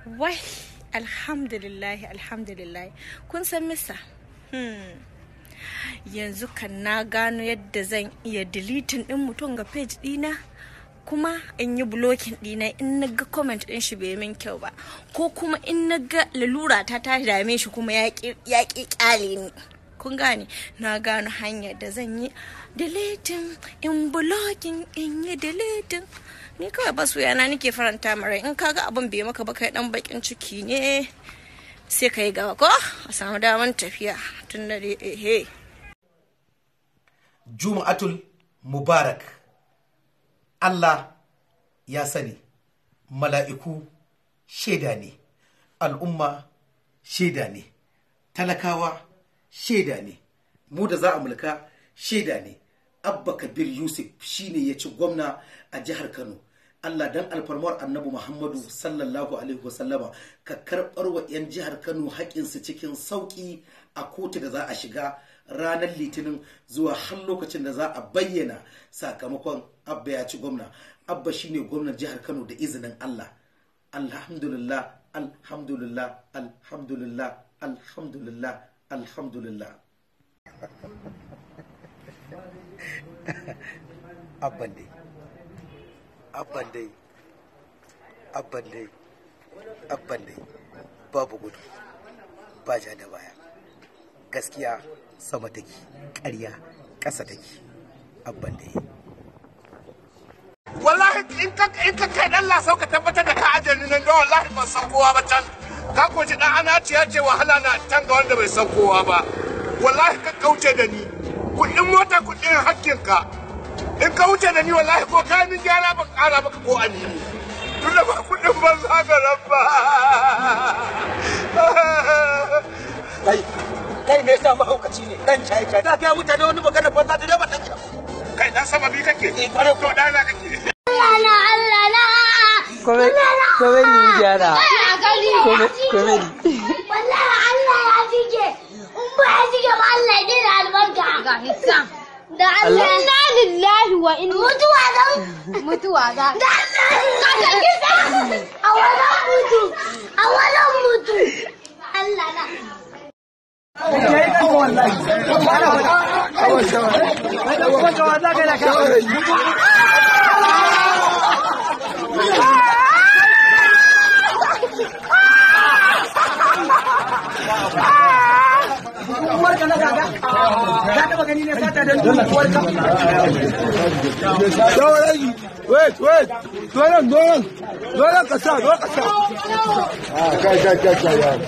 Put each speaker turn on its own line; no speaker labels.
Wai, alhamdulillah, alhamdulillah. Kun san misa? Yanzu kan na gano yadda zan iya deleting din mutum ga page dina, kuma in yi blocking dina in na ga comment din shi bai min kyau ba, ko kuma in na ga lalura ta ta dame shi kuma ya ƙi kyale ni. Kun gane? Na gano hanyar da zan yi deleting, in blocking, in yi deleting. Ni kawai basu yana nake faranta mara. In kaga abin bai maka ba, kai dan bakin ciki ne, sai kai gaba ko a samu daman tafiya tun da dai ehe.
Juma'atul Mubarak. Allah ya sani, mala'iku shaida ne, al'umma shaida ne, talakawa shaida ne, mu da za a mulka shaida ne. Abba Kabir Yusuf shine ya ci gwamna a jihar Kano. Allah dan alfarmar Annabi Muhammadu sallallahu alaihi wasallama, ka karɓar wa 'yan jihar Kano haƙƙinsu cikin sauƙi a kotu da za a shiga ranar Litinin zuwa har lokacin da za a bayyana sakamakon. Abba ya ci gwamna. Abba shine gwamnan jihar Kano da izinin Allah. Alhamdulillah, alhamdulillah, alhamdulillah, alhamdulillah, alhamdulillah. Abban dai, abban dai, abban dai, abban dai, babu gudu ba ja da baya, gaskiya sama take, ƙarya ƙasa take. Abban dai.
Wallahi in ka kai dan lasau, ka tabbatar da ka ajiye ni nan, don wallahi ban san kowa ba can. Ka koji dan ana ya ce wahala na can ga wanda bai san kowa ba. Wallahi ka kauce da ni, kuɗin mota kuɗin hakkinka. In ka wuce da ni, wallahi ko ka min gyara ban ƙara maka ko anini, tunda ba kuɗin banza ga rabba.
Kai kai, me yasa mahaukaci ne dan shaye shaye ta ga mutane wani magana banza da ba ta kira?
Kai dan sama bi kake to dana kake.
Allah na, Allah na.
Comedy ni gyara. Comedy.
Wallahi Allah ya jige. In ba ya jige ba, Allah ya dina albarka.
Ga hissa.
Da Allah.
Inna lillahi wa inna.
Mutuwa zan.
Mutuwa za.
Da Allah. Ka kisa. A wajen mutu. A wajen mutu. Allah na.
Uwarka na gaga ka taba gani ne sata don uwarka.
Wait, wait. Dole, dole. Dole ka sa, dole ka sa. Kai, kai, kai, kai.